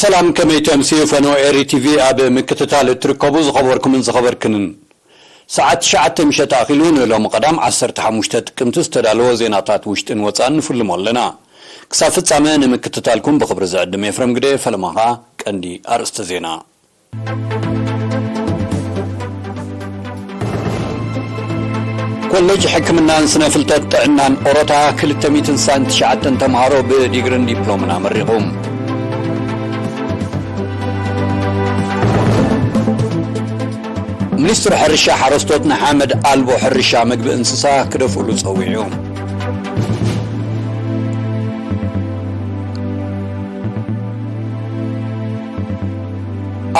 ሰላም፣ ከመይ ተምስዩ? ፈነወ ኤሪ ቲቪ ኣብ ምክትታል እትርከቡ ዝኸበርኩምን ዝኸበርክንን፣ ሰዓት ትሽዓተ ምሸት ኣኺሉ ንሎሚ ቀዳም ዓሰርተ ሓሙሽተ ጥቅምቲ ዝተዳለወ ዜናታት ውሽጥን ወፃን ንፍልሞ ኣለና። ክሳብ ፍጻመ ንምክትታልኩም ብኽብሪ ዝዕድም ኤፍረም ግደ። ፈለማኻ ቀንዲ ኣርእስተ ዜና። ኮሌጅ ሕክምናን ስነ ፍልጠት ጥዕናን ኦሮታ ክልተ ሚእትን ስሳን ትሽዓተን ተምሃሮ ብዲግርን ዲፕሎምን ኣመሪቑ። ሚኒስትሪ ሕርሻ ሓረስቶት ንሓመድ ኣልቦ ሕርሻ ምግቢ እንስሳ ክደፍእሉ ጸዊዑ።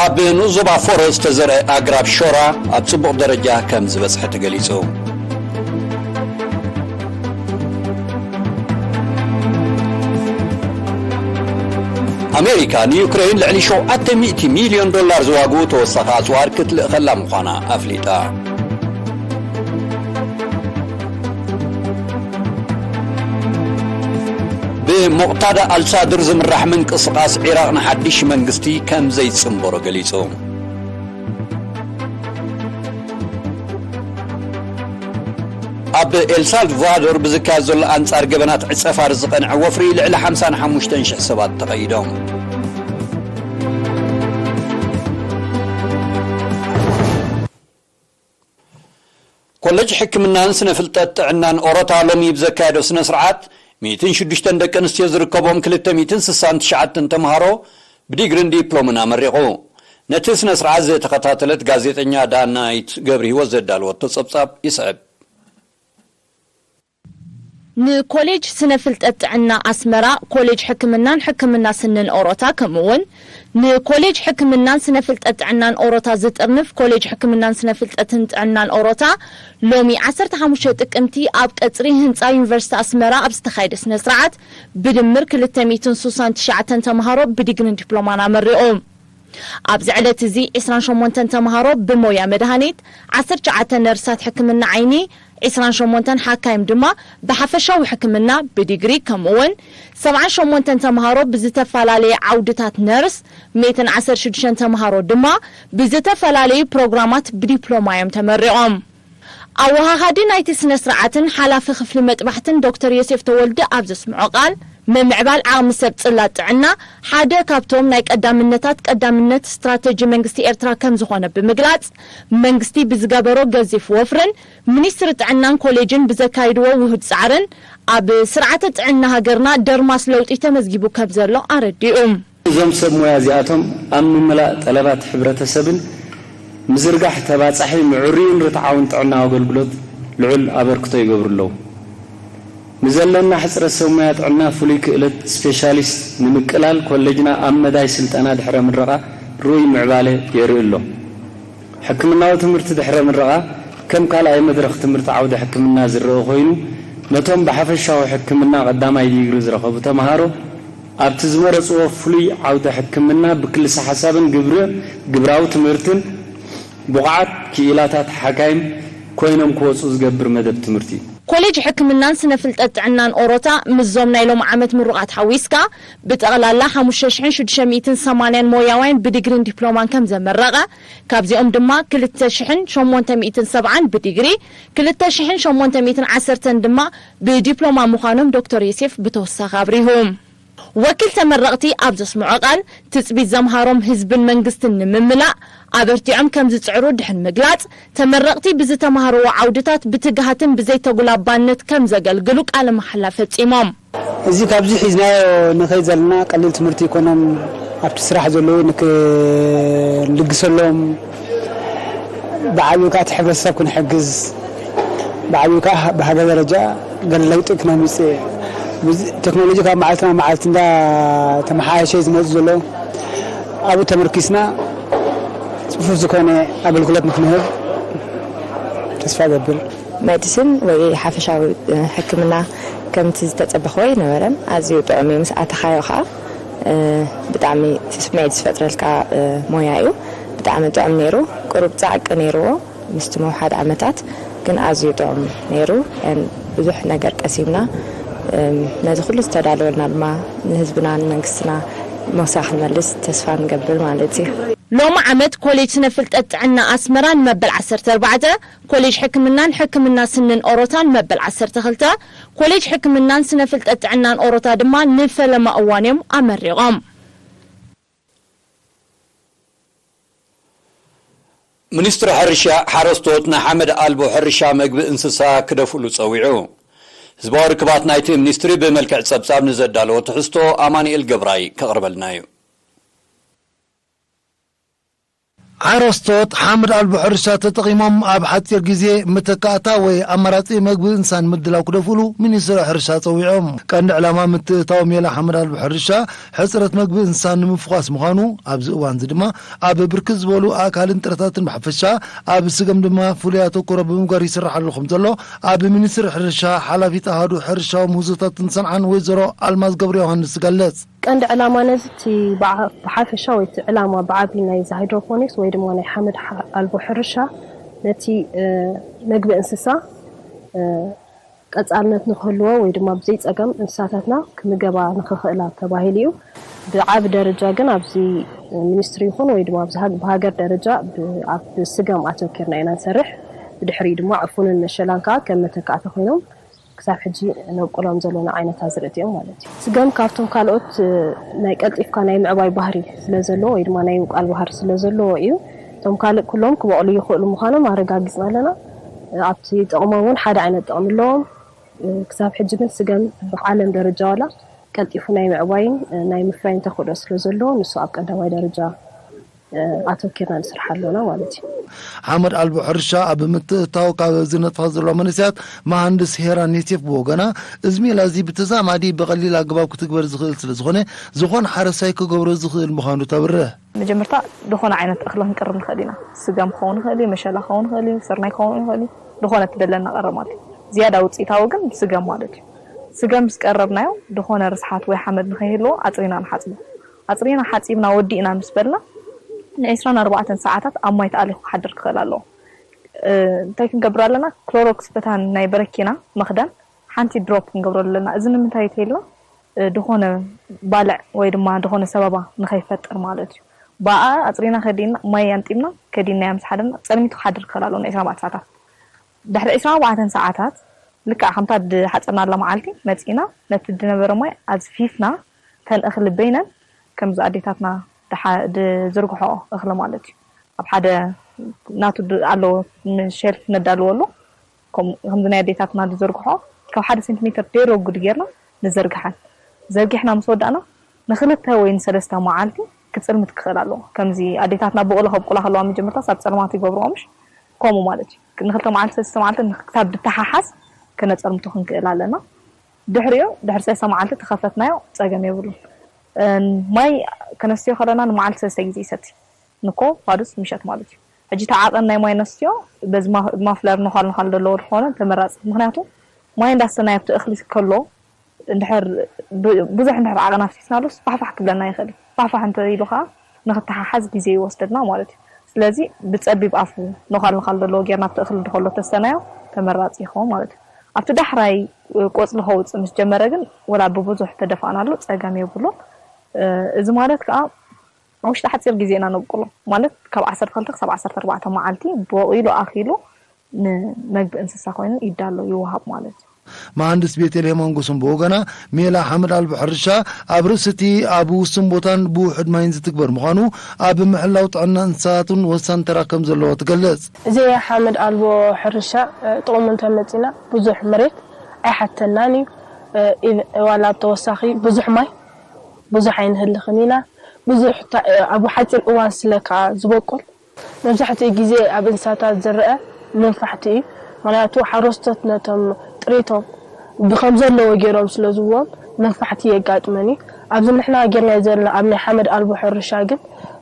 ኣብ ንኡስ ዞባ ፎሮ ዝተዘርአ ኣግራብ ሾራ ኣብ ጽቡቕ ደረጃ ከም ዝበጽሐ ተገሊጹ። ኣሜሪካ ንዩክሬን ልዕሊ ሸውዓተ ሚእቲ ሚልዮን ዶላር ዝዋግኡ ተወሳኺ ኣጽዋር ክትልእኸላ ምዃና ኣፍሊጣ። ብሞቕታዳ ኣልሳድር ዝምራሕ ምንቅስቓስ ዒራቕ ንሓድሽ መንግስቲ ከም ዘይጽንበሮ ገሊጹ። ኣብ ኤልሳልቫዶር ብዝካየድ ዘሎ ኣንጻር ገበናት ዕጸፋር ዝቐንዐ ወፍሪ ልዕሊ ሓምሳን ሓሙሽተን ሽሕ ሰባት ተቐይዶም። ኮሌጅ ሕክምናን ስነ ፍልጠት ጥዕናን ኦሮታ ሎሚ ብዘካየዶ ስነ ስርዓት፣ ሚእትን ሽዱሽተን ደቂ ኣንስትዮ ዝርከቦም ክልተ ሚእትን ስሳን ትሽዓተን ተምሃሮ ብዲግሪን ዲፕሎምን ኣመሪቑ። ነቲ ስነ ስርዓት ዝተኸታተለት ጋዜጠኛ ዳናይት ገብረ ህይወት ዘዳለወቶ ጸብጻብ ይስዕብ። ንኮሌጅ ስነ ፍልጠት ጥዕና ኣስመራ፣ ኮሌጅ ሕክምናን ሕክምና ስንን ኦሮታ፣ ከምኡ እውን ንኮሌጅ ሕክምናን ስነ ፍልጠት ጥዕናን ኦሮታ ዝጥርንፍ ኮሌጅ ሕክምናን ስነ ፍልጠትን ጥዕናን ኦሮታ፣ ሎሚ ዓሰርተ ሓሙሽተ ጥቅምቲ ኣብ ቀጽሪ ህንጻ ዩኒቨርሲቲ ኣስመራ ኣብ ዝተኻየደ ስነ ስርዓት፣ ብድምር ክልተ ሚእትን ስሳን ትሽዓተን ተምሃሮ ብዲግሪን ዲፕሎማን ኣመሪቑ። ኣብዚ ዕለት እዚ ዒስራን ሸሞንተን ተምሃሮ ብሞያ መድሃኒት፣ ዓሰርተ ትሽዓተ ነርሳት ሕክምና ዓይኒ፣ ዒስራን ሸሞንተን ሓካይም ድማ ብሓፈሻዊ ሕክምና ብዲግሪ፣ ከምኡውን ሰብዓን ሸሞንተን ተምሃሮ ብዝተፈላለየ ዓውድታት ነርስ፣ ሚእትን ዓሰርተ ሽዱሽተን ተምሃሮ ድማ ብዝተፈላለዩ ፕሮግራማት ብዲፕሎማ እዮም ተመሪቖም። ኣወሃሃዲ ናይቲ ስነ ስርዓትን ሓላፊ ክፍሊ መጥባሕትን ዶክተር ዮሴፍ ተወልደ ኣብ ዘስምዖ ቃል፣ ምምዕባል ዓቕሚ ሰብ ጽላት ጥዕና ሓደ ካብቶም ናይ ቀዳምነታት ቀዳምነት ስትራተጂ መንግስቲ ኤርትራ ከም ዝኾነ ብምግላጽ፣ መንግስቲ ብዝገበሮ ገዚፍ ወፍርን ሚኒስትሪ ጥዕናን ኮሌጅን ብዘካይድዎ ውሁድ ጻዕርን ኣብ ስርዓተ ጥዕና ሃገርና ደርማስ ለውጢ ተመዝጊቡ ከም ዘሎ ኣረዲኡ። እዞም ሰብ ሞያ እዚኣቶም ኣብ ምምላእ ጠለባት ሕብረተሰብን ምዝርጋሕ ተባጻሒ ምዕሩይን ርትዓውን ጥዕናዊ ኣገልግሎት ልዑል ኣበርክቶ ይገብሩ ኣለዉ። ንዘለና ሕጽረት ሰብ ሞያ ጥዕና ፍሉይ ክእለት ስፔሻሊስት ንምቅላል ኮሌጅና ኣብ መዳይ ስልጠና ድሕረ ምረቓ ርኡይ ምዕባለ የርኢ ኣሎ። ሕክምናዊ ትምህርቲ ድሕረ ምረቓ ከም ካልኣይ መድረኽ ትምህርቲ ዓውደ ሕክምና ዝረአ ኮይኑ፣ ነቶም ብሓፈሻዊ ሕክምና ቀዳማይ ዲግሪ ዝረኸቡ ተምሃሮ ኣብቲ ዝመረጽዎ ፍሉይ ዓውደ ሕክምና ብክልሰ ሓሳብን ግብሪ ግብራዊ ትምህርትን ብቑዓት ክኢላታት ሓካይም ኮይኖም ክወጹ ዝገብር መደብ ትምህርቲ እዩ። ኮሌጅ ሕክምናን ስነ ፍልጠት ጥዕናን ኦሮታ ምስዞም ናይ ሎም ዓመት ምሩቓት ሓዊስካ ብጠቕላላ ሓሙሽተ ሽሕን ሽዱሽተ ሚእትን ሰማንያን ሞያውያን ብዲግሪን ዲፕሎማን ከም ዘመረቐ፣ ካብዚኦም ድማ ክልተ ሽሕን ሸሞንተ ሚእትን ሰብዓን ብዲግሪ፣ ክልተ ሽሕን ሸሞንተ ሚእትን ዓሰርተን ድማ ብዲፕሎማ ምዃኖም ዶክተር ዮሴፍ ብተወሳኺ ኣብሪሁ። ወኪል ተመረቕቲ ኣብ ዘስምዖ ቃል፣ ትጽቢት ዘምሃሮም ህዝብን መንግስትን ንምምላእ ኣበርቲዖም ከም ዝጽዕሩ ድሕን ምግላጽ፣ ተመረቕቲ ብዝተማህርዎ ዓውድታት ብትግሃትን ብዘይተጉላባነት ከም ዘገልግሉ ቃለ መሓላ ፈጺሞም። እዚ ካብዚ ሒዝናዮ ንኸይድ ዘለና ቀሊል ትምህርቲ ኣይኮነን። ኣብቲ ስራሕ ዘለዉ ንክ-፣ ንልግሰሎም፣ ብዓቢኡ ከዓ እቲ ሕብረተሰብ ክንሕግዝ፣ ብዓቢኡ ከዓ ብሃገር ደረጃ ገለ ለውጢ ክነምፅእ። ብዚ ቴክኖሎጂ ካብ መዓልቲ ናብ መዓልቲ እንዳተመሓየሸ እዩ ዝመፅእ ዘሎ። ኣብኡ ተመርኪስና ፅፉፍ ዝኾነ ኣገልግሎት ንክንህብ ተስፋ እገብር። ሜዲሲን ወይ ሓፈሻዊ፣ እ፣ ሕክምና ከምቲ ዝተጸበኽዎ ኣይነበረን። ኣዝዩ ጥዑም እዩ። ምስ ኣተኻዮ ኸኣ፣ እ፣ ብጣዕሚ ስምዒት ዝፈጥረልካ፣ እ፣ ሞያ እዩ። ብጣዕሚ ጥዑም ነይሩ። ቁሩብ ጻዕቂ ነይርዎ። ምስቲ ምውሓድ ዓመታት ግን ኣዝዩ ጥዑም ነይሩ። ን-፣ ብዙሕ ነገር ቀሲምና። እም፣ ነዚ ኩሉ ዝተዳለወልና ድማ ንህዝብና ንመንግስትና ሞሳ ክንመልስ ተስፋ ንገብር ማለት እዩ። ሎሚ ዓመት ኮሌጅ ስነ ፍልጠት ጥዕና ኣስመራን መበል ዓሰርተ ኣርባዕተ፣ ኮሌጅ ሕክምናን ሕክምና ስንን ኦሮታን መበል ዓሰርተ ክልተ፣ ኮሌጅ ሕክምናን ስነ ፍልጠት ጥዕናን ኦሮታ ድማ ንፈለማ እዋን እዮም ኣመሪቖም። ሚኒስትሪ ሕርሻ፣ ሓረስቶት ንሓመድ ኣልቦ ሕርሻ መግቢ እንስሳ ክደፍእሉ ጸዊዑ። ህዝባዊ ርክባት ናይቲ ሚኒስትሪ ብመልክዕ ጸብጻብ ንዘዳለዎ ትሕዝቶ ኣማኑኤል ገብራይ ከቕርበልና እዩ። ሓረስቶት ሓመድ ኣልቦ ሕርሻ ተጠቒሞም ኣብ ሓጺር ግዜ መተካእታ ወይ ኣማራጺ መግቢ እንስሳን ምድላው ክደፍእሉ ሚኒስትሪ ሕርሻ ጸዊዖም። ቀንዲ ዕላማ ምትእታው ሜላ ሓመድ ኣልቦ ሕርሻ ሕጽረት መግቢ እንስሳን ንምፍዃስ ምዃኑ፣ ኣብዚ እዋን እዚ ድማ ኣብ ብርክት ዝበሉ ኣእካልን ጥረታትን ብሓፈሻ ኣብ ስገም ድማ ፍሉይ ኣተኩሮ ብምግባር ይስራሕ ኣሎ ከም ዘሎ ኣብ ሚኒስትሪ ሕርሻ ሓላፊት ኣሃዱ ሕርሻዊ ምህዞታትን ሰንዓን ወይዘሮ ኣልማዝ ገብረ ዮሃንስ ትገልጽ። ቀንዲ ዕላማ ነዚ እቲ ብሓፈሻ ወይ እቲ ዕላማ ብዓቢ ናይዚ ሃይድሮፖኒክስ ወይ ድማ ናይ ሓመድ ኣልቦ ሕርሻ ነቲ መግቢ እንስሳ ቀጻልነት ንክህልዎ ወይ ድማ ብዘይ ጸገም እንስሳታትና ክምገባ ንክኽእላ ተባሂሉ እዩ። ብዓቢ ደረጃ ግን ኣብዚ ሚኒስትሪ ይኹን ወይ ድማ ብሃገር ደረጃ ኣብ ስገም ኣተኪርና ኢና ንሰርሕ። ብድሕሪኡ ድማ ዕፉንን መሸላን ከዓ ከም መተካእታ ኮይኖም ክሳብ ሕጂ ነብቁሎም ዘለና ዓይነት ኣዝርእቲ እዮም ማለት እዩ። ስገም ካብቶም ካልኦት ናይ ቀልጢፍካ ናይ ምዕባይ ባህሪ ስለ ዘለዎ ወይ ድማ ናይ ምብቃል ባህሪ ስለ ዘለዎ እዩ። እቶም ካልእ ኩሎም ክበቕሉ ይኽእሉ ምዃኖም ኣረጋጊፅና ኣለና። ኣብቲ ጥቕሞም እውን ሓደ ዓይነት ጥቕሚ ኣለዎም። ክሳብ ሕጂ ግን ስገም ብዓለም ደረጃ ዋላ ቀልጢፉ ናይ ምዕባይን ናይ ምፍራይን ተኽእሎ ስለ ዘለዎ ንሱ ኣብ ቀዳማይ ደረጃ ኣተኪርና ንስርሓ ኣሎና ማለት እዩ። ሓመድ ኣልቦ ሕርሻ ኣብ ምትእትታው ካብ ዝነጥፋ ዘለዋ መንእሰያት መሃንድስ ሄራን ዮሴፍ ብወገና፣ እዚ ሜላ እዚ ብተዛማዲ ብቐሊል ኣገባብ ክትግበር ዝኽእል ስለ ዝኾነ፣ ዝኾነ ሓረስታይ ክገብሮ ዝኽእል ምዃኑ ተብርህ። መጀመርታ ዝኾነ ዓይነት እኽሊ ክንቅርብ ንኽእል ኢና። ስገም ክኸውን ይኽእል እዩ፣ መሸላ ክኸውን ይኽእል እዩ፣ ስርናይ ክኸውን ይኽእል እዩ። ዝኾነ እትደለና ቀረብ ማለት እዩ። ዝያዳ ውፅኢታዊ ግን ብስገም ማለት እዩ። ስገም ምስ ቀረብናዮ ዝኾነ ርስሓት ወይ ሓመድ ንኸይህልዎ ኣፅሪና ንሓፅቦ። ኣፅሪና ሓፂብና ወዲእና ምስ በልና ንዒስራን ኣርባዕተን ሰዓታት ኣብ ማይ ተኣሊኹ ክሓድር ክኽእል ኣለዎ። እንታይ ክንገብር ኣለና? ክሎሮክስ በታ ናይ በረኪና መኽደን ሓንቲ ድሮፕ ክንገብረሉ ኣለና። እዚ ንምንታይ ተይልና ድኾነ ባልዕ ወይ ድማ ድኾነ ሰበባ ንኸይፈጥር ማለት እዩ። ብኣ ኣፅሪና ከዲና ማይ ኣንጢምና ከዲናያ ምስ ሓደርና ፀልሚቱ ክሓድር ክኽእል ኣለዎ ንዒስራን ኣርባዕተን ሰዓታት። ድሕሪ ዒስራን ኣርባዕተን ሰዓታት ልክዕ ከምታ ድሓፀርናላ መዓልቲ መፂና ነቲ ድነበረ ማይ ኣዝፊፍና ተን እኽሊ በይነን ከምዚ ኣዴታትና ድዝርግሖኦ እኽሊ ማለት እዩ ኣብ ሓደ ናቱ ኣለዎ ሸልፍ ነዳልወሉ ከምዚ ናይ ኣዴታትና ዝዘርግሖ ካብ ሓደ ሴንቲሜተር ደይረጉድ ጌርና ንዘርግሐን ዘርጊሕና ምስ ወዳእና ንክልተ ወይ ንሰለስተ መዓልቲ ክፅልምት ክኽእል ኣለዎ ከምዚ ኣዴታትና ብቑሎ ከብቁላ ከለዋ መጀመርታስ ኣብ ፀልማት ይገብርኦ ምሽ ከምኡ ማለት እዩ ንክልተ መዓልቲ ሰለስተ መዓልቲ ክሳብ ድተሓሓዝ ክነፀልምቶ ክንክእል ኣለና ድሕሪኡ ድሕሪ ሰለስተ መዓልቲ ተኸፈትናዮ ፀገም የብሉን ማይ ከነስትዮ ከለና ንመዓልቲ ሰለስተ ግዜ ይሰቲ ንኮ ፋዱስ ምሸት ማለት እዩ ሕጂ ተዓቐን ናይ ማይ ነስትዮ በዚ ማፍለር ነዃል ነዃል ዘለዎ ድኾነ ተመራፂ ምክንያቱ ማይ እንዳስተናይ ኣብቲ እኽሊ ከሎ እንድሕር ብዙሕ እንድሕር ዓቐን ኣፍሲስናሉስ ፋሕፋሕ ክብለና ይኽእል እዩ ፋሕፋሕ እንተ ኢሉ ከዓ ንክተሓሓዝ ግዜ ይወስደልና ማለት እዩ ስለዚ ብፀቢብ ኣፉ ነዃል ነዃል ዘለዎ ጌርና ኣብቲ እኽሊ ድኸሎ ተስተናዮ ተመራፂ ይኸውን ማለት እዩ ኣብቲ ዳሕራይ ቆፅሊ ከውፅእ ምስ ጀመረ ግን ወላ ብብዙሕ ተደፋእናሉ ፀገም የብሉን እዚ ማለት ከዓ ኣብ ውሽጢ ሓፂር ግዜ ኢና ነብቁሎ ማለት ካብ ዓሰርተ ክልተ ክሳብ ዓሰርተ ኣርባዕተ መዓልቲ በቂሉ ኣኺሉ ንመግቢ እንስሳ ኮይኑ ይዳሎ ይወሃብ ማለት እዩ። መሃንድስ ቤተልሔም ኣንጉስም ብወገና ሜላ ሓመድ ኣልቦ ሕርሻ ኣብ ርእሲ እቲ ኣብ ውሱን ቦታን ብውሑድ ማይን ዝትግበር ምዃኑ ኣብ ምሕላው ጥዕና እንስሳታትን ወሳኒ ተራ ከም ዘለዎ ትገልጽ። እዚ ሓመድ ኣልቦ ሕርሻ ጥቕሙ እንተመፂና ብዙሕ መሬት ኣይሓተናን እዩ። ዋላ ኣብ ተወሳኺ ብዙሕ ማይ ብዙሕ ኣይንህልኽን ኢና። ብዙሕ ኣብ ሓፂር እዋን ስለ ከዓ ዝበቁል መብዛሕትኡ ግዜ ኣብ እንስሳታት ዝረአ መንፋሕቲ እዩ። ምኽንያቱ ሓረስቶት ነቶም ጥሪቶም ብከም ዘለዎ ገይሮም ስለ ዝህብዎም መንፋሕቲ የጋጥመን እዩ። ኣብዚ ንሕና ጌርናዮ ዘለና ኣብ ናይ ሓመድ ኣልቦ ሕርሻ ግን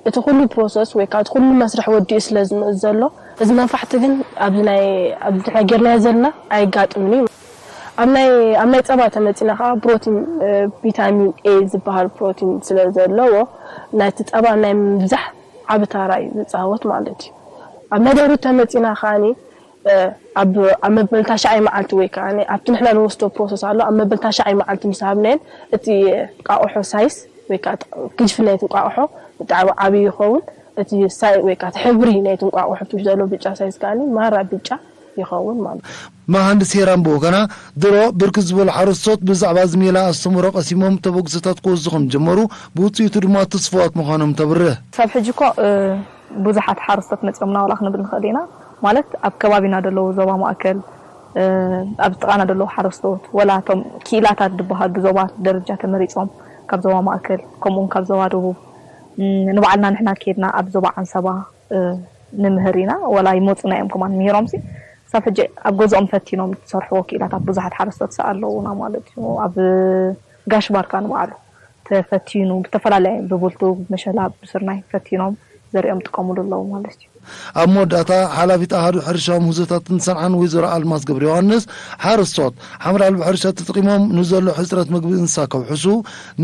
እቲ ኩሉ ፕሮሰስ ወይ ከዓ እቲ ኩሉ መስርሕ ወዲኡ ስለ ዝመፅእ ዘሎ እዚ መንፋሕቲ ግን ኣብዚ ናይ ኣብዚ ንሕና ጌርናዮ ዘለና ኣየጋጥምን እዩ። ኣብ ናይ ኣብ ናይ ፀባ ተመፂና ከዓ ፕሮቲን ቪታሚን ኤ ዝበሃል ፕሮቲን ስለ ዘለዎ ናይቲ ፀባ ናይ ምብዛሕ ዓቢ ታራ እዩ ዝፃወት ማለት እዩ። ኣብ ናይ ደርሁ ተመፂና ከዓ ኣብ ኣብ መበል ታሽዓይ መዓልቲ ወይ ከዓ ኣብቲ ንሕና ንወስዶ ፕሮሰስ ኣሎ ኣብ መበል ታሽዓይ መዓልቲ ምስ ሃብናየን እቲ ቃቑሖ ሳይስ ወይ ከዓ ግጅፊ ናይቲ እንቋቑሖ ብጣዕሚ ዓብዪ ይኸውን። እቲ ሳይ ወይ ከዓ እቲ ሕብሪ ናይቲ እንቋቑሖ እቲ ዘሎ ብጫ ሳይዝ ከዓኒ ማራ ብጫ ይኸውን ማለት እዩ። መሃንድስ ሄራን ብወገና፣ ድሮ ብርክት ዝበሉ ሓረስቶት ብዛዕባ እዚ ሜላ ኣስተምህሮ ቀሲሞም ተበግሶታት ክወስዱ ከም ዝጀመሩ፣ ብውፅኢቱ ድማ ትስፉዋት ምዃኖም ተብርህ። ክሳብ ሕጂ እኮ ብዙሓት ሓረስቶት መፂኦምና ዋላ ክንብል ንኽእል ኢና። ማለት ኣብ ከባቢና ዘለዉ ዞባ ማእከል፣ ኣብ ጥቓና ዘለዉ ሓረስቶት፣ ወላ እቶም ክኢላታት ዝበሃሉ ብዞባ ደረጃ ተመሪፆም ካብ ዞባ ማእከል፣ ከምኡውን ካብ ዞባ ደቡብ፣ ንባዕልና ንሕና ከይድና ኣብ ዞባ ዓንሰባ ንምህር ኢና። ወላ ይመፁና እዮም ከማን ምሂሮምሲ፣ ክሳብ ሕጂ ኣብ ገዝኦም ፈቲኖም ዝሰርሕዎ ክኢላታት ብዙሓት ሓረስቶት ኣለዉና ማለት እዩ። ኣብ ጋሽ ባርካ ንባዕሉ ተፈቲኑ ብተፈላለየ ብቡልቱ፣ ብመሸላ፣ ብስርናይ ፈቲኖም ዘሪኦም ጥቀሙሉ ኣለዉ ማለት እዩ። ኣብ መወዳእታ ሓላፊት ኣሃዱ ሕርሻዊ ምህዞታትን ሰንዓን ወይዘሮ ኣልማዝ ገብረ ዮሃንስ፣ ሓረስቶት ሓምላ ኣልቦ ሕርሻ ተጠቒሞም ንዘሎ ሕፅረት ምግቢ እንስሳ ከውሕሱ፣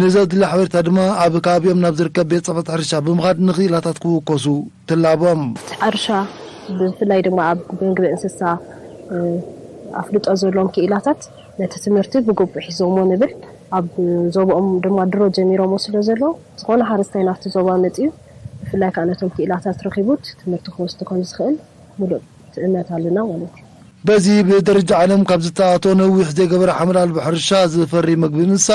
ንዘድሊ ሓበሬታ ድማ ኣብ ከባቢኦም ናብ ዝርከብ ቤት ፅሕፈት ሕርሻ ብምኻድ ንክኢላታት ክውከሱ ትላቦም። ሕርሻ ብፍላይ ድማ ኣብ ምግቢ እንስሳ ኣፍልጦ ዘለዎም ክኢላታት ነቲ ትምህርቲ ብግቡእ ሒዞሞ ንብል። ኣብ ዞባኦም ድማ ድሮ ጀሚሮሞ ስለ ዘለዉ ዝኾነ ሓረስታይ ናብቲ ዞባ መፂኡ ብፍላይ ከዓ ነቶም ክኢላታት ረኺቡ እቲ ትምህርቲ ክወስዱ ከም ዝኽእል ሙሉእ ትእምነት ኣለና ማለት እዩ። በዚ ብደረጃ ዓለም ካብ ዝተኣቶ ነዊሕ ዘይገበረ ሓመድ ኣልቦ ሕርሻ ዝፈሪ መግቢ እንስሳ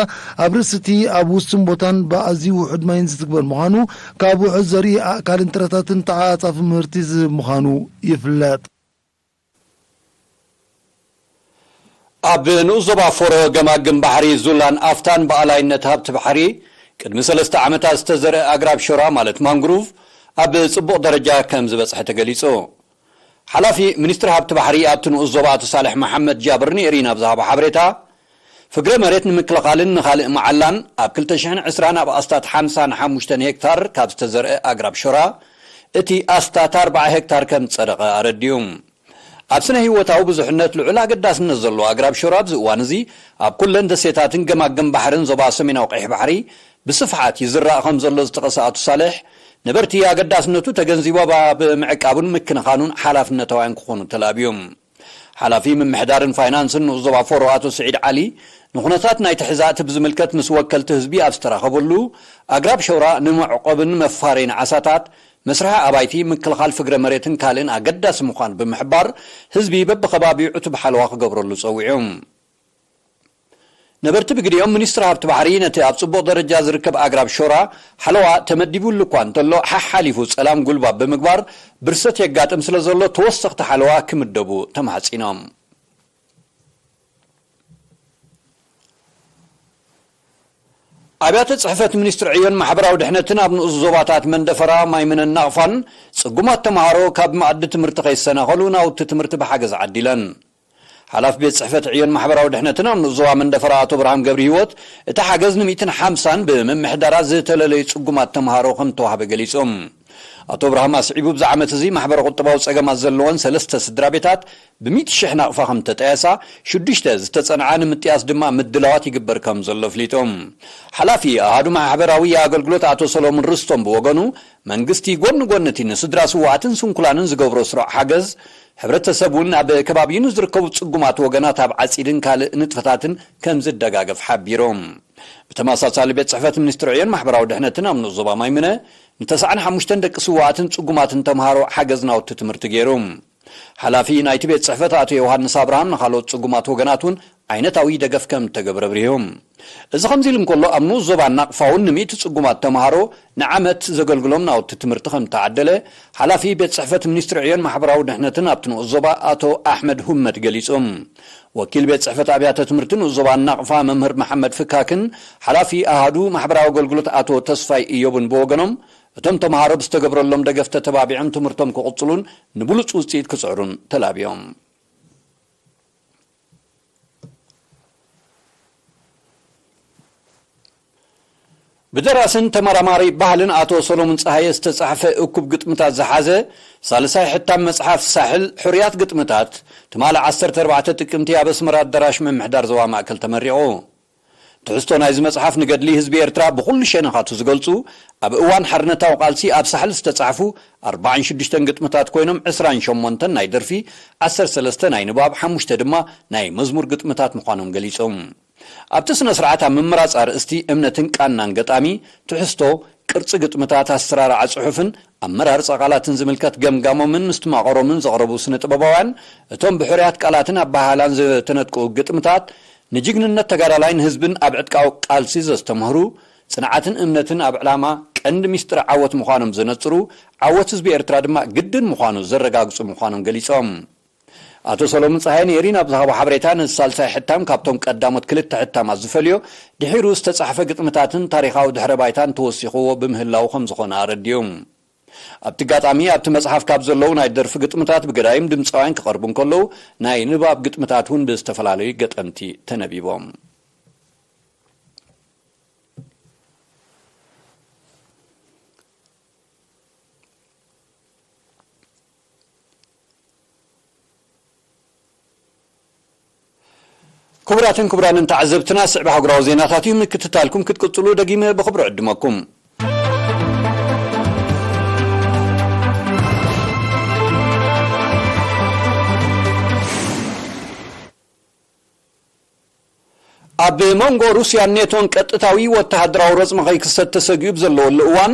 ኣብ ርእሲ እቲ ኣብ ውሱን ቦታን ብኣዝዩ ውሑድ ማይን ዝትግበር ምዃኑ ካብ ውሑድ ዘርኢ ኣእካልን ጥረታትን ተዓጻፊ ምህርቲ ዝህብ ምዃኑ ይፍለጥ። ኣብ ንኡስ ዞባ ፎሮ ገማግም ባሕሪ ዙላን ኣፍታን ብኣላይነት ሃብቲ ባሕሪ ቅድሚ ሰለስተ ዓመታት ዝተዘርአ ኣግራብ ሾራ ማለት ማንግሩቭ ኣብ ጽቡቕ ደረጃ ከም ዝበጽሐ ተገሊጹ። ሓላፊ ሚኒስትሪ ሃብቲ ባሕሪ ኣብቲ ንኡስ ዞባ ኣቶ ሳልሕ መሓመድ ጃብር ንኤሪና ኣብ ዝሃቦ ሓበሬታ፣ ፍግረ መሬት ንምክልኻልን ንኻልእ መዓላን ኣብ ክልተ ሽሕን ዕስራን ኣብ ኣስታት ሓምሳን ሓሙሽተን ሄክታር ካብ ዝተዘርአ ኣግራብ ሾራ እቲ ኣስታት ኣርብዓ ሄክታር ከም ዝጸደቐ ኣረዲኡ። ኣብ ስነ ህይወታዊ ብዙሕነት ልዑል ኣገዳስነት ዘለዎ ኣግራብ ሾራ ኣብዚ እዋን እዚ ኣብ ኩለን ደሴታትን ገማግም ባሕርን ዞባ ሰሜናዊ ቀይሕ ባሕሪ ብስፍሓት ይዝራእ ከም ዘሎ ዝጠቐሰ ኣቶ ሳልሕ፣ ነበርቲ ኣገዳስነቱ ተገንዚቦም ኣብ ምዕቃቡን ምክንኻኑን ሓላፍነታውያን ክኾኑ ተላብዮም። ሓላፊ ምምሕዳርን ፋይናንስን ንኡስ ዞባ ፎሮ ኣቶ ስዒድ ዓሊ ንኹነታት ናይቲ ሕዛእቲ ብዝምልከት ምስ ወከልቲ ህዝቢ ኣብ ዝተራኸበሉ ኣግራብ ሸውራ ንመዕቆብን መፋረይን ዓሳታት መስርሒ ኣባይቲ፣ ምክልኻል ፍግረ መሬትን ካልእን ኣገዳሲ ምዃኑ ብምሕባር፣ ህዝቢ በብኸባቢኡ ዕቱብ ሓለዋ ክገብረሉ ጸዊዑ። ነበርቲ ብግዲኦም፣ ሚኒስትሪ ሃብቲ ባሕሪ ነቲ ኣብ ጽቡቕ ደረጃ ዝርከብ ኣግራብ ሾራ ሓለዋ ተመዲቡሉ እኳ እንተሎ፣ ሓሓሊፉ ጸላም ጉልባብ ብምግባር ብርሰት የጋጥም ስለ ዘሎ፣ ተወሰኽቲ ሓለዋ ክምደቡ ተማሕጺኖም። ኣብያተ ጽሕፈት ሚኒስትሪ ዕዮን ማሕበራዊ ድሕነትን ኣብ ንኡስ ዞባታት መንደፈራ፣ ማይምነን ናቕፋን ጽጉማት ተምሃሮ ካብ መኣዲ ትምህርቲ ከይሰናኸሉ ናውቲ ትምህርቲ ብሓገዝ ዓዲለን። ሓላፊ ቤት ጽሕፈት ዕዮን ማሕበራዊ ድሕነትን ኣብ ንኡስ ዞባ መንደፈራ ኣቶ ብርሃም ገብረ ህይወት፣ እቲ ሓገዝ ን ሚእትን ሓምሳን ብምምሕዳራት ዝተለለዩ ጽጉማት ተምሃሮ ከም ተዋህበ ገሊጹ። ኣቶ ብርሃም ኣስዒቡ፣ ብዚ ዓመት እዚ ማሕበረ ቁጠባዊ ጸገማት ዘለወን ሰለስተ ስድራ ቤታት ብሚእቲ ሽሕ ናቕፋ ከም ተጠየሳ፣ ሽዱሽተ ዝተጸንዓ ንምጥያስ ድማ ምድላዋት ይግበር ከም ዘሎ ኣፍሊጡ። ሓላፊ ኣሃዱ ማሕበራዊ ኣገልግሎት ኣቶ ሰሎሙን ርስቶም ብወገኑ፣ መንግስቲ ጎኒ ጎኒ እቲ ንስድራ ስውኣትን ስንኩላንን ዝገብሮ ስሩዕ ሓገዝ፣ ሕብረተሰብ እውን ኣብ ከባቢኡ ንዝርከቡ ጽጉማት ወገናት ኣብ ዓጺድን ካልእ ንጥፈታትን ከም ዝደጋገፍ ሓቢሩ። ብተመሳሳሊ፣ ቤት ጽሕፈት ሚኒስትሪ ዕዮን ማሕበራዊ ድሕነትን ኣብ ንኡስ ዞባ ማይምነ ንተስዓን ሓሙሽተን ደቂ ስውኣትን ጽጉማትን ተምሃሮ ሓገዝ ናውቲ ትምህርቲ ገይሩ። ሓላፊ ናይቲ ቤት ጽሕፈት ኣቶ ዮሃንስ ኣብርሃም ንኻልኦት ጽጉማት ወገናት እውን ዓይነታዊ ደገፍ ከም እተገብረ ኣብሪሁ። እዚ ከምዚ ኢሉ እንከሎ፣ ኣብ ንኡስ ዞባ ናቕፋ እውን ንሚእቲ ጽጉማት ተምሃሮ ንዓመት ዘገልግሎም ናውቲ ትምህርቲ ከም እተዓደለ ሓላፊ ቤት ጽሕፈት ሚኒስትሪ ዕዮን ማሕበራዊ ድሕነትን ኣብቲ ንኡስ ዞባ ኣቶ ኣሕመድ ሁመድ ገሊጹ። ወኪል ቤት ጽሕፈት ኣብያተ ትምህርቲ ንኡስ ዞባ ናቕፋ መምህር መሓመድ ፍካክን ሓላፊ ኣሃዱ ማሕበራዊ ኣገልግሎት ኣቶ ተስፋይ እዮብን ብወገኖም፣ እቶም ተምሃሮ ብዝተገብረሎም ደገፍ ተተባቢዖም ትምህርቶም ክቕጽሉን ንብሉጽ ውጽኢት ክጽዕሩን ተላብዮም። ብደራስን ተመራማሪ ባህልን ኣቶ ሰሎሙን ጸሃየ ዝተጻሕፈ እኩብ ግጥምታት ዝሓዘ ሳልሳይ ሕታም መጽሓፍ ሳሕል ሕሩያት ግጥምታት፣ ትማሊ ዓሰርተ ኣርባዕተ ጥቅምቲ ኣብ ኣስመራ ኣዳራሽ ምምሕዳር ዞባ ማእከል ተመሪቑ። ትሕዝቶ ናይዚ መጽሓፍ፣ ንገድሊ ህዝቢ ኤርትራ ብኹሉ ሸነኻቱ ዝገልጹ፣ ኣብ እዋን ሓርነታዊ ቃልሲ ኣብ ሳሕል ዝተጻሕፉ ኣርባዓን ሽዱሽተን ግጥምታት ኮይኖም፣ ዕስራን ሸሞንተን ናይ ደርፊ፣ ዓሰርተ ሰለስተ ናይ ንባብ፣ ሓሙሽተ ድማ ናይ መዝሙር ግጥምታት ምዃኖም ገሊጹ። ኣብቲ ስነ ስርዓት ኣብ ምምራፅ ኣርእስቲ እምነትን ቃናን ገጣሚ፣ ትሕዝቶ፣ ቅርፂ ግጥምታት፣ ኣሰራርዓ ፅሑፍን ኣመራርፃ ቃላትን ዝምልከት ገምጋሞምን ምስትማቐሮምን ዘቕረቡ ስነ ጥበባውያን፣ እቶም ብሕርያት ቃላትን ኣበሃህላን ዝተነጥቁ ግጥምታት፣ ንጅግንነት ተጋዳላይ ንህዝብን ኣብ ዕጥቃዊ ቃልሲ ዘስተምህሩ፣ ጽንዓትን እምነትን ኣብ ዕላማ ቀንዲ ሚስጥር ዓወት ምዃኖም ዘነጽሩ፣ ዓወት ህዝቢ ኤርትራ ድማ ግድን ምዃኑ ዘረጋግጹ ምዃኖም ገሊጾም። ኣቶ ሰሎሞን ጸሃየ ኔሪ ናብ ዝሃቦ ሓበሬታ፣ ነዚ ሳልሳይ ሕታም ካብቶም ቀዳሞት ክልተ ሕታማት ዝፈልዮ፣ ድሒሩ ዝተጻሕፈ ግጥምታትን ታሪኻዊ ድሕረ ባይታን ተወሲኽዎ ብምህላዉ ከም ዝኾነ ኣረዲኡ። ኣብቲ ኣጋጣሚ፣ ኣብቲ መጽሓፍ ካብ ዘለዉ ናይ ደርፊ ግጥምታት ብገዳይም ድምጻውያን ክቐርቡ እንከለዉ፣ ናይ ንባብ ግጥምታት እውን ብዝተፈላለዩ ገጠምቲ ተነቢቦም። ክቡራትን ክቡራንን ተዓዘብትና፣ ስዕብ ሃገራዊ ዜናታት እዩ። ምክትታልኩም ክትቅጽሉ ደጊመ ብኽብሪ ዕድመኩም። ኣብ መንጎ ሩስያን ኔቶን ቀጥታዊ ወተሃደራዊ ረጽሚ ከይክሰት ተሰጊኡ ብዘለወሉ እዋን፣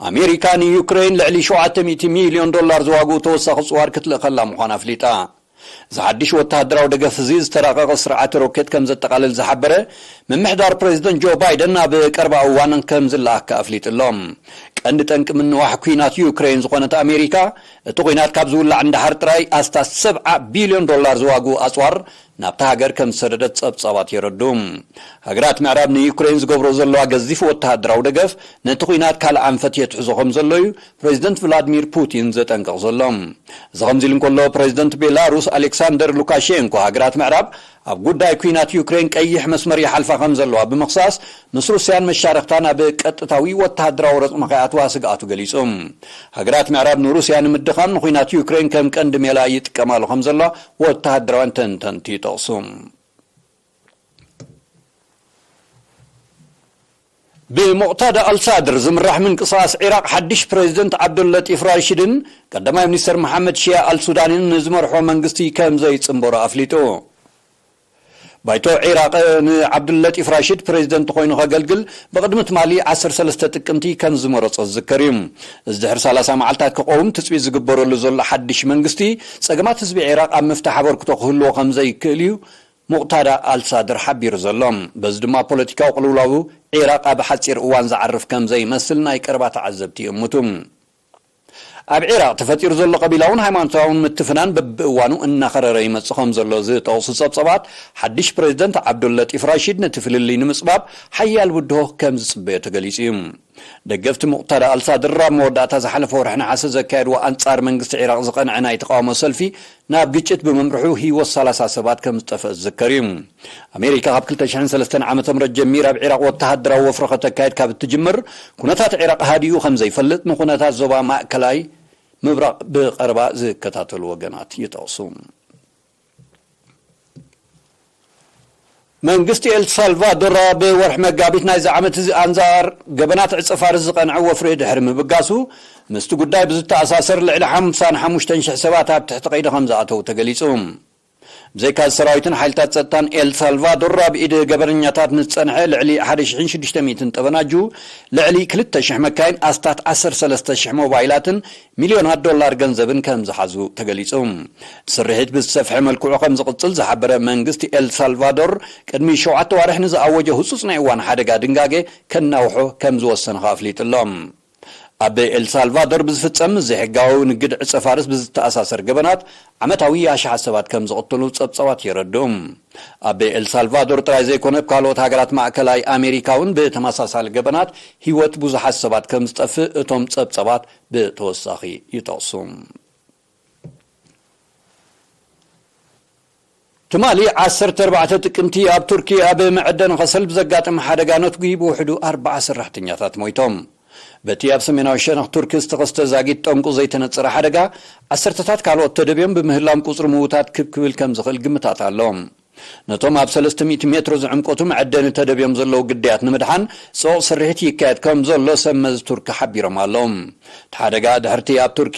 ኣሜሪካ ንዩክሬን ልዕሊ ሸውዓተ ሚእቲ ሚልዮን ዶላር ዝዋግኡ ተወሳኺ ጽዋር ክትልእኸላ ምዃና ኣፍሊጣ። እዚ ሓድሽ ወተሃደራዊ ደገፍ እዚ ዝተራቐቐ ስርዓተ ሮኬት ከም ዘጠቓልል ዝሓበረ ምምሕዳር ፕሬዚደንት ጆ ባይደን፣ ኣብ ቀረባ እዋን ከም ዝለኣክ ኣፍሊጡ ኣሎ። ቀንዲ ጠንቂ ምንዋሕ ኲናት ዩክሬን ዝኾነት ኣሜሪካ፣ እቲ ኲናት ካብ ዝውላዕ እንዳሓር ጥራይ ኣስታት ሰብዓ ቢልዮን ዶላር ዝዋግኡ ኣጽዋር ናብታ ሃገር ከም ዝሰደደት ጸብጻባት የረዱ። ሃገራት ምዕራብ ንዩክሬን ዝገብሮ ዘለዋ ገዚፍ ወተሃደራዊ ደገፍ፣ ነቲ ኲናት ካልእ ኣንፈት የትሕዞ ከም ዘሎ እዩ ፕሬዚደንት ቭላድሚር ፑቲን ዘጠንቅቕ ዘሎ። እዚ ከምዚ ኢሉ እንከሎ፣ ፕሬዚደንት ቤላሩስ ኣሌክሳንደር ሉካሼንኮ፣ ሃገራት ምዕራብ ኣብ ጉዳይ ኲናት ዩክሬን ቀይሕ መስመር ይሓልፋ ከም ዘለዋ ብምኽሳስ፣ ምስ ሩስያን መሻርኽታን ኣብ ቀጥታዊ ወተሃደራዊ ረጽሚ ከይኣትዋ ስግኣቱ ገሊጹ። ሃገራት ምዕራብ ንሩስያ ንምድኻም ንኲናት ዩክሬን ከም ቀንዲ ሜላ ይጥቀማሉ ከም ዘለዋ ወተሃደራውያን ተንተንቲ ይጠቕሱ። ብሙቕታዳ ኣልሳድር ዝምራሕ ምንቅስቓስ ዒራቕ፣ ሓድሽ ፕሬዚደንት ዓብዱል ለጢፍ ራሺድን ቀዳማይ ሚኒስተር መሓመድ ሺያ ኣልሱዳንን ንዝመርሖ መንግስቲ ከም ዘይጽንበሮ ኣፍሊጡ። ባይቶ ዒራቕ ንዓብዱል ለጢፍ ራሺድ ፕሬዚደንት ኮይኑ ከገልግል ብቕድሚ ትማሊ ዓሰርተ ሰለስተ ጥቅምቲ ከም ዝመረጾ ዝዝከር እዩ። እዚ ድሕሪ ሰላሳ መዓልታት ክቐውም ትጽቢት ዝግበረሉ ዘሎ ሓድሽ መንግስቲ፣ ጸገማት ህዝቢ ዒራቕ ኣብ ምፍታሕ ኣበርክቶ ክህልዎ ከም ዘይክእል እዩ ሙቕታዳ ኣልሳድር ሓቢሩ ዘሎ። በዚ ድማ ፖለቲካዊ ቅልውላው ዒራቕ ኣብ ሓጺር እዋን ዝዓርፍ ከም ዘይመስል ናይ ቀረባ ተዓዘብቲ ይእምቱ። ኣብ ዒራቕ ተፈጢሩ ዘሎ ቀቢላውን ሃይማኖታውን ምትፍናን በብእዋኑ እናኸረረ ይመጽእ ከም ዘሎ ዝጠቕሱ ጸብጸባት፣ ሓድሽ ፕሬዚደንት ዓብዱል ለጢፍ ራሺድ ነቲ ፍልልይ ንምጽባብ ሓያል ብድሆ ከም ዝጽበዮ ተገሊጹ እዩ። ደገፍቲ ሙቕታዳ ኣልሳድር ኣብ መወዳእታ ዝሓለፈ ወርሒ ነሓሰ ዘካየድዎ ኣንጻር መንግስቲ ዒራቕ ዝቐንዐ ናይ ተቓውሞ ሰልፊ ናብ ግጭት ብምምርሑ ህይወት ሰላሳ ሰባት ከም ዝጠፍአ ዝዝከር እዩ። ኣሜሪካ ካብ ክልተ ሽሕን ሰለስተን ዓመተ ምህረት ጀሚራ ኣብ ዒራቕ ወተሃደራዊ ወፍሪ ከተካይድ ካብ እትጅምር፣ ኩነታት ዒራቕ ሃዲኡ ከም ዘይፈልጥ ንኩነታት ዞባ ማእከላይ ምብራቕ ብቐረባ ዝከታተሉ ወገናት ይጠቕሱ። መንግስቲ ኤል ሳልቫዶር ኣብ ወርሒ መጋቢት ናይዚ ዓመት እዚ ኣንጻር ገበናት ዕጸ ፋርስ ዝቐንዐ ወፍሪ ድሕሪ ምብጋሱ፣ ምስቲ ጉዳይ ብዝተኣሳሰር ልዕሊ ሓምሳን ሓሙሽተን ሽሕ ሰባት ኣብ ትሕቲ ቀይዲ ከም ዝኣተዉ ተገሊጹ። ብዘይካ ሰራዊትን ሓይልታት ጸጥታን ኤል ሳልቫዶር፣ ኣብ ኢድ ገበነኛታት ንዝጸንሐ ልዕሊ ሓደ ሽሕን ሽዱሽተ ሚእትን ጠበናጁ፣ ልዕሊ ክልተ ሽሕ መካይን፣ ኣስታት ዓሰርተ ሰለስተ ሽሕ ሞባይላትን ሚልዮናት ዶላር ገንዘብን ከም ዝሓዙ ተገሊጹ። ስርሒት ብዝሰፍሐ መልክዑ ከም ዝቕጽል ዝሓበረ መንግስቲ ኤል ሳልቫዶር፣ ቅድሚ ሸውዓተ ዋርሕ ንዝኣወጀ ህጹጽ ናይ እዋን ሓደጋ ድንጋጌ ከናውሖ ከም ዝወሰነ ከኣ ኣፍሊጡ ኣሎ። ኣብ ኤል ሳልቫዶር ብዝፍጸም ዘይሕጋዊ ንግድ ዕጸ ፋርስ ብዝተኣሳሰር ገበናት ዓመታዊ ኣሽሓት ሰባት ከም ዝቕትሉ ጸብጻባት የረድኡ። ኣብ ኤል ሳልቫዶር ጥራይ ዘይኮነ፣ ኣብ ካልኦት ሃገራት ማእከላይ ኣሜሪካ እውን ብተመሳሳሊ ገበናት ህይወት ብዙሓት ሰባት ከም ዝጠፍእ እቶም ጸብጻባት ብተወሳኺ ይጠቕሱ። ትማሊ ዓሰርተ ኣርባዕተ ጥቅምቲ ኣብ ቱርኪ ኣብ መዐደኒ ከሰል ብዘጋጠመ ሓደጋ ነትጒ ብውሕዱ ኣርባዓ ሰራሕተኛታት ሞይቶም። በቲ ኣብ ሰሜናዊ ሸነኽ ቱርኪ ዝተኸስተ ዛጊት ጠንቁ ዘይተነጸረ ሓደጋ፣ ዓሰርተታት ካልኦት ተደብዮም ብምህላዎም ቁጽሪ ምዉታት ክብ ክብል ከም ዝኽእል ግምታት ኣሎ። ነቶም ኣብ ሰለስተ ሚእቲ ሜትሮ ዝዕምቆቱ መዐደኒ ተደብዮም ዘለዉ ግዳያት ንምድሓን ጽዑቕ ስርሒት ይካየድ ከም ዘሎ ሰብ መዚ ቱርኪ ሓቢሮም ኣለዉ። እቲ ሓደጋ ድሕርቲ ኣብ ቱርኪ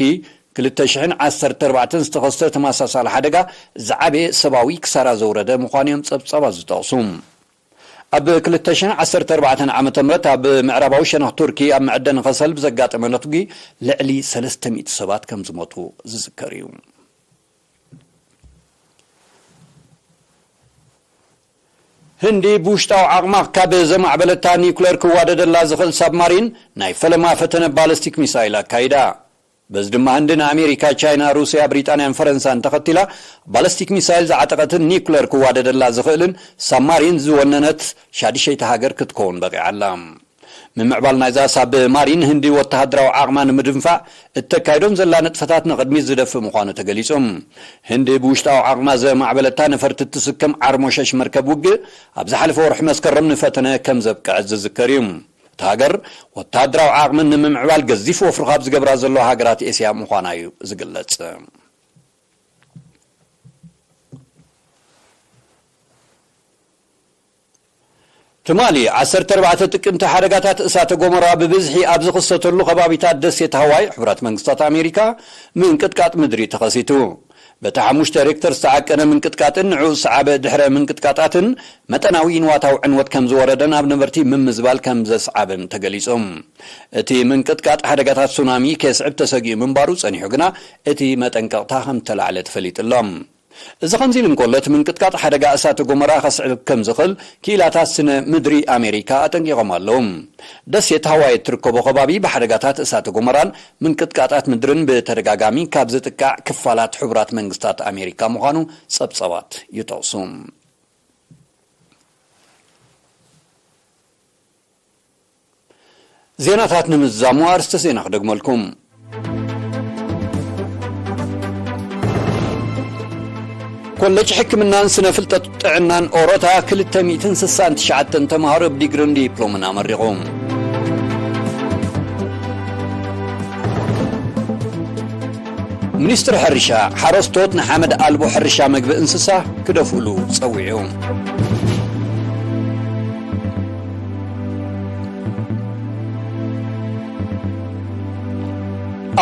ክልተ ሽሕን ዓሰርተ ኣርባዕተን ዝተኸስተ ተመሳሳሊ ሓደጋ ዝዓበየ ሰብኣዊ ክሳራ ዘውረደ ምዃኑ እዮም ጸብጻባት ዝጠቕሱ። ኣብ ክልተ ሽሕን ዓሰርተ ኣርባዕተን ዓመተ ምህረት ኣብ ምዕራባዊ ሸነኽ ቱርኪ ኣብ መዕደኒ ከሰል ብዘጋጠመ ነትጒ ልዕሊ ሰለስተ ሚእቲ ሰባት ከም ዝሞቱ ዝዝከር እዩ። ህንዲ ብውሽጣዊ ዓቕማ ካብ ዘማዕበለታ ኒውክለር ክዋደደላ ዝኽእል ሳብማሪን ናይ ፈለማ ፈተነ ባለስቲክ ሚሳይል ኣካይዳ። በዚ ድማ ህንዲ ንኣሜሪካ፣ ቻይና፣ ሩስያ፣ ብሪጣንያን ፈረንሳን ተኸቲላ ባለስቲክ ሚሳይል ዝዓጠቐትን ኒውክለር ክዋደደላ ዝኽእልን ሳብማሪን ዝወነነት ሻድሸይቲ ሃገር ክትከውን በቒዓ ኣላ። ምምዕባል ናይዛ ሳብ ማሪን ህንዲ ወተሃደራዊ ዓቕማ ንምድንፋዕ እተካይዶን ዘላ ንጥፈታት ንቕድሚት ዝደፍእ ምዃኑ ተገሊጹ። ህንዲ ብውሽጣዊ ዓቕማ ዘማዕበለታ ነፈርቲ እትስከም ዓርሞሸሽ መርከብ ውግእ ኣብ ዝሓለፈ ወርሒ መስከረም ንፈተነ ከም ዘብቅዐት ዝዝከር እዩ። እታ ሃገር ወተሃደራዊ ዓቕሚ ንምምዕባል ገዚፍ ወፍሪ ካብ ዝገብራ ዘለዋ ሃገራት ኤስያ ምዃና እዩ ዝግለጽ። ትማሊ ዓሰርተ ኣርባዕተ ጥቅምቲ ሓደጋታት እሳተ ጎመራ ብብዝሒ ኣብ ዝኽሰተሉ ከባቢታት ደሴት ሃዋይ ሕቡራት መንግስታት ኣሜሪካ ምንቅጥቃጥ ምድሪ ተኸሲቱ። በቲ ሓሙሽተ ሬክተር ዝተዓቀነ ምንቅጥቃጥን ንዕኡ ዝሰዓበ ድሕረ ምንቅጥቃጣትን መጠናዊ ንዋታዊ ዕንወት ከም ዝወረደን ኣብ ነበርቲ ምምዝባል ከም ዘስዓበን ተገሊጹ። እቲ ምንቅጥቃጥ ሓደጋታት ሱናሚ ከስዕብ ተሰጊኡ ምንባሩ ጸኒሑ ግና እቲ መጠንቀቕታ ከም ተላዕለ ተፈሊጡ ኣሎ። እዚ ከምዚ ኢሉ እንከሎ፣ እቲ ምንቅጥቃጥ ሓደጋ እሳተ ጎመራ ከስዕብ ከም ዝኽእል ክኢላታት ስነ ምድሪ ኣሜሪካ ኣጠንቂቖም ኣለዉ። ደሴት ሃዋይ እትርከቦ ከባቢ ብሓደጋታት እሳተ ጎመራን ምንቅጥቃጣት ምድርን ብተደጋጋሚ ካብ ዝጥቃዕ ክፋላት ሕቡራት መንግስታት ኣሜሪካ ምዃኑ ጸብጸባት ይጠቕሱ። ዜናታት ንምዝዛሙ ኣርእስተ ዜና ክደግመልኩም። ኮለጅ ሕክምናን ስነ ፍልጠት ጥዕናን ኦሮታ ክልተ ሚእትን ስሳን ትሽዓተን ተምሃሮ ብዲግሪን ዲፕሎምን ኣመሪቑ። ሚኒስትሪ ሕርሻ፣ ሓረስቶት ንሓመድ ኣልቦ ሕርሻ መግቢ እንስሳ ክደፍእሉ ጸዊዑ።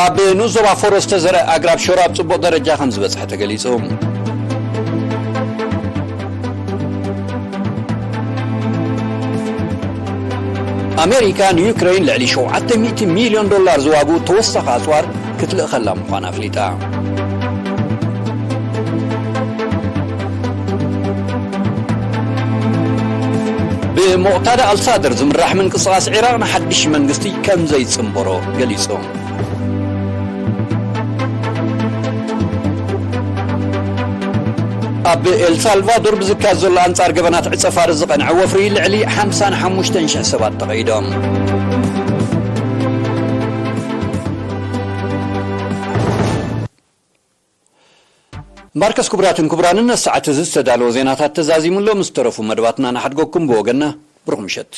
ኣብ ንኡስ ዞባ ፎሮ ዝተዘርአ ኣግራብ ሸሮ ኣብ ጽቡቕ ደረጃ ከም ዝበጽሐ ተገሊጹ። ኣሜሪካ ንዩክረይን ልዕሊ ሸውዓተ ሚእቲ ሚልዮን ዶላር ዝዋግኡ ተወሳኺ ኣጽዋር ክትልእኸላ ምዃና ኣፍሊጣ። ብሞቕታዳ ኣልሳድር ዝምራሕ ምንቅስቓስ ዒራቕ ንሓድሽ መንግስቲ ከም ዘይጽንበሮ ገሊጹ። ኣብ ኤልሳልቫዶር ብዝካየድ ዘሎ ኣንጻር ገበናት ዕጸፋሪ ዝቐንዐ ወፍሪ ልዕሊ ሓምሳን ሓሙሽተን ሽሕ ሰባት ተቐይዶም። እምበኣርከስ ክቡራትን ክቡራንን፣ ነዚ ሰዓት እዚ ዝተዳለወ ዜናታት ተዛዚሙ ኣሎ። ምስ ተረፉ መደባትና ንሓድገኩም። ብወገንና ብሩኽ ምሸት።